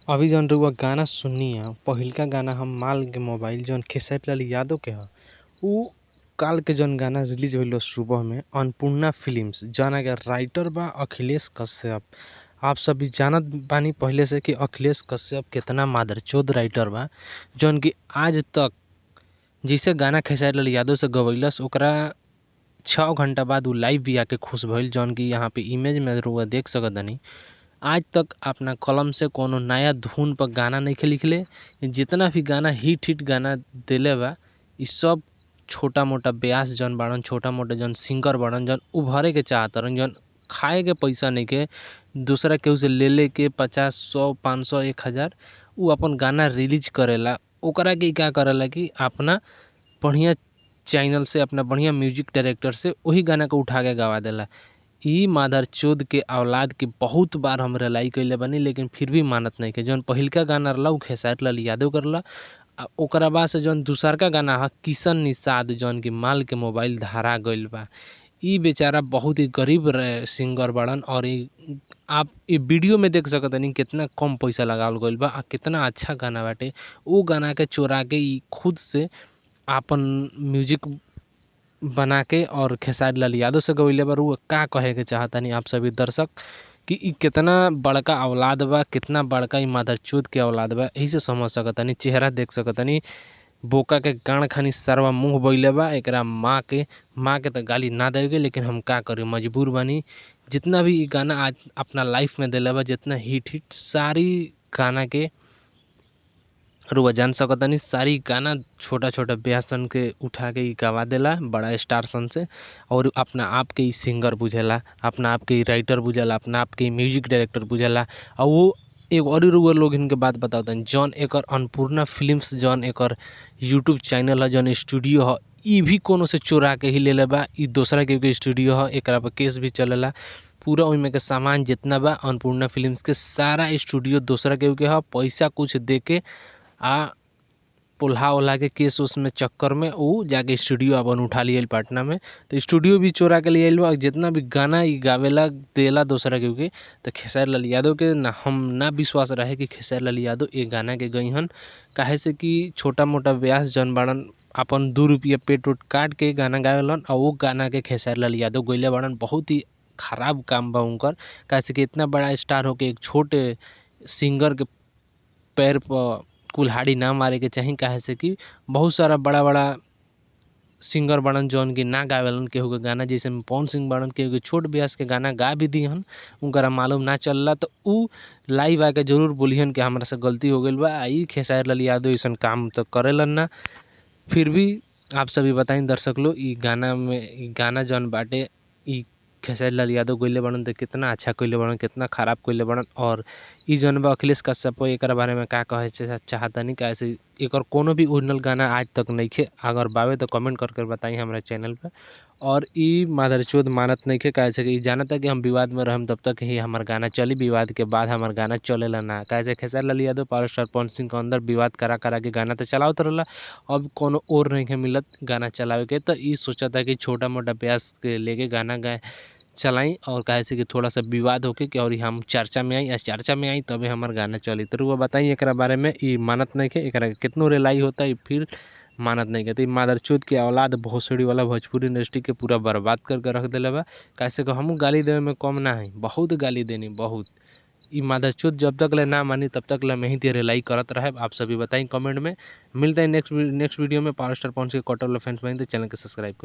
अभी जौन रउआ गाना सुननी ह पहिलका गाना हम माल के मोबाइल जौन खेसारी लाल यादव के ह उ काल के जौन गाना रिलीज होइल सुबह में अन्नपूर्णा फिल्म्स जना के राइटर बा अखिलेश कश्यप। आप सब भी जानत बानी पहले से कि अखिलेश कश्यप केतना मादरचोद राइटर बा जौन की आज तक जैसे गाना खेसारी लाल यादव से गवैलस ओकरा 6 घंटा बाद उ लाइव भी आके खुश भइल जौन की यहाँ पे इमेज में रउआ देख सकतानी। आज तक अपना कलम से कोनो नया धुन पर गाना नहीं लिखले, जितना भी गाना हिट हिट गाना दिले बा इ सब छोटा मोटा ब्यास जौन बाड़न, छोटा मोटा जौन सिंगर बाड़न जौन उभरे के चाहतरन, जौन खाए के पैसा नहीं के दूसरा केहू से ले ले के 50 100 500 1000 उ अपन गाना रिलीज करेला। ओकरा के का करेला कि अपना बढ़िया चैनल से अपना बढ़िया म्यूजिक डायरेक्टर से वही गाना को उठा के गवा देला। इ मादरचोद के औलाद के बहुत बार हम रिलाई कइले बानी लेकिन फिर भी मानत नहीं के। जौन पहिलका गाना रहला उ खेसारी लाल यादव करला, ओकरा बाद से जौन दूसरका गाना ह किशन निषाद जौन की माल के मोबाइल धारा गइल बा। इ बेचारा बहुत ही गरीब सिंगर बाड़न और आप इ वीडियो में देख सकतानी कितना कम पैसा लगावल गइल बा आ कितना अच्छा गाना बाटे। उ गाना के चोरा के इ खुद से आपन म्यूजिक बना के और खेसारी लाल यादव से गवैले बा। रउआ का कहे के चाहतानी आप सभी दर्शक कि इ कितना बड़का औलाद बा, कितना बड़का इ मादरचोद के औलाद बा, एही से समझ सकतानी, चेहरा देख सकतानी। बोका के गांड खानी सरवा मुँह बइले बा। एकरा माँ के तो गाली ना देवे लेकिन हम का करी मजबूर बानी। जितना भी इ गाना आज अपना लाइफ में दिले बा, जितना हिट हिट सारी गाना के रुआ जान सकतानी, सारी गाना छोटा छोटा ब्यासन के उठा के गवा देला बड़ा स्टार सन से और अपना आप के सिंगर बुझेला, अपना आप के राइटर बुझेला, अपना आप के म्यूजिक डायरेक्टर बुझेला। और वो एगो और रुआ लोग इनके बात बतावतन जौन एकर अन्नपूर्णा फिल्म्स जौन एकर यूट्यूब चैनल है जौन स्टूडियो है इ भी कोनो से चोरा के ही लेले बा। इ दूसरा के स्टूडियो है, एकरा पर केस भी चलेला। पूरा ओइमे के सामान जितना बा अन्नपूर्णा फिल्म्स के सारा स्टूडियो दूसरा के है। पैसा कुछ दे के आ पोल्हा ओल्हा के केस उसमें चक्कर में उ जाके स्टूडियो अपन उठा लियल पटना में, तो स्टूडियो भी चोरा के लियल बा। जितना भी गाना इ गावेला देला दूसरा के, तो खेसारी लाल यादव के ना हम ना विश्वास रहे कि खेसारी लाल यादव ये गाना के गई हन, काहे से कि छोटा मोटा ब्यास जौन बाड़न अपन 2 रुपया पेट उट काट के गाना गावेलन और वो गाना के खेसारी लाल यादव गइले बाड़न। बहुत ही खराब काम बा उनकर, काहे से कि इतना बड़ा स्टार होके एक छोटे सिंगर के पैर पर कुल्हाड़ी ना मारे के चाही, काहे से कि बहुत सारा बड़ा बड़ा सिंगर बाड़न जौन की ना गावेलन केहू के गाना, जैसे पवन सिंह बाड़न केहू के छोट ब्यास के गाना गा भी दिहन उनकरा मालूम ना चलला तो उ लाइव आके जरूर बोलिहन कि हमरा से गलती हो गइल बा। आई खेसारी लाल यादव ऐसन काम तो करेलन ना। फिर भी आप सभी बताइन दर्शक लोग इ गाना में इ गाना जौन बाटे इ खेसारी लाल यादव गइले बाड़न तो कितना अच्छा कइले बाड़न, कितना खराब कइले बाड़न। और इ जौन बा अखिलेश कश्यप एकरा बारे में का कहे चाहतानी, काहे से एकर कोनो भी ओरिजिनल गाना आज तक नइखे, अगर बावे तो कमेंट करके बताई हमरा चैनल पर। और इ मादरचोद मानत नइखे, काहे से इ जानता कि हम विवाद में रहम तब तक ही हमार गाना चली, विवाद के बाद हमार गाना चलेला ना। काहे से खेसारी लाल यादव पावर स्टार पवन सिंह के अंदर विवाद करा करा के गाना तो चलावत रहला, अब कोनो और नइखे मिलत गाना चलावे के, तो इ सोचता कि छोटा मोटा ब्यास के लेके गाना गाए चलाई और काहे से कि थोड़ा सा विवाद होके कि और हम चर्चा में आई, चर्चा में आई तबे हमार गाना चली। तो रुआ बताई एकरा बारे में, इ मानत नहीं के, एकरा कितनो रिलाई होता है फिर मानत नहीं के। तो मादरचोद के औलाद भोसड़ी वाला भोजपुरी इंडस्ट्री के पूरा बर्बाद करके रख दिले बा। काहे से कि हमू गाली देवे में कम ना है, बहुत गाली देनी बहुत। इ मादरचोद जब तक ले ना मानी तब तक ले मैं ही रिलाई करत रहे। आप सभी बताई कमेंट में। मिलते हैं नेक्स्ट वीडियो में। पावर स्टार पवन सिंह के कटल फैंस बनी तो चैनल के सब्सक्राइब करी।